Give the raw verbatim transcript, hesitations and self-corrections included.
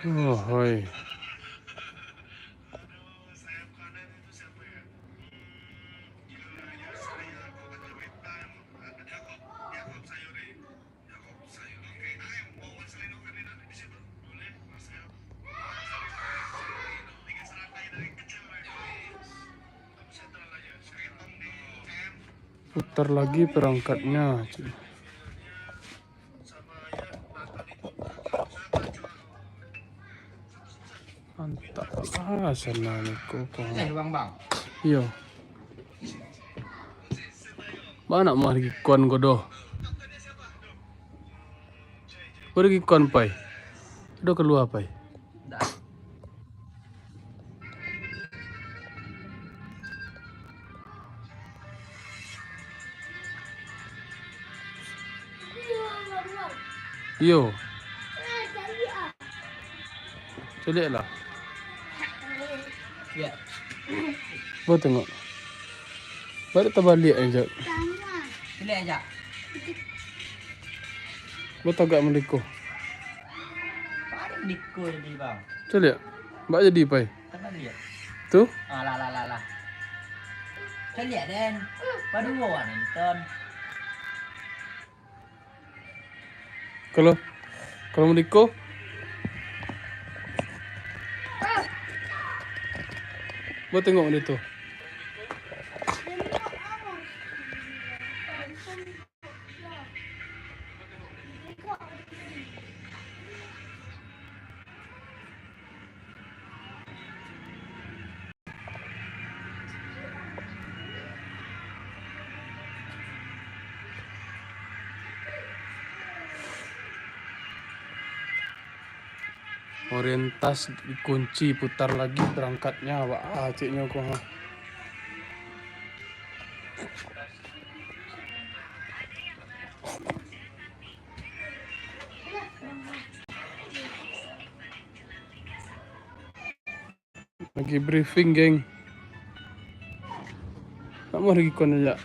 Oh, hoi. Putar lagi perangkatnya. Mantap. Ah, sana ni koko. Eh, bang, bang. Iyo. Bana mah gikon ko doh. Ko gikon pai. Doh kalua pai. Dah. Iyo. Caliak lah. Ya. Bo tengok. Balik tabaliak aja. Caliak aja. Bo tagak mandiko. Balik mandiko jadi, bang. Caliak. Bak jadi pai. Tabaliak. Tu? Ah, lah, lah, lah, lah. Caliak den. Baduo nonton. Kalau, kalau mandiko, bo tengok benda tu. Orientas dikunci, putar lagi perangkatnya, wah, ceknyo ko, ha. Lagi briefing, geng. Nak mah lagi kon aja.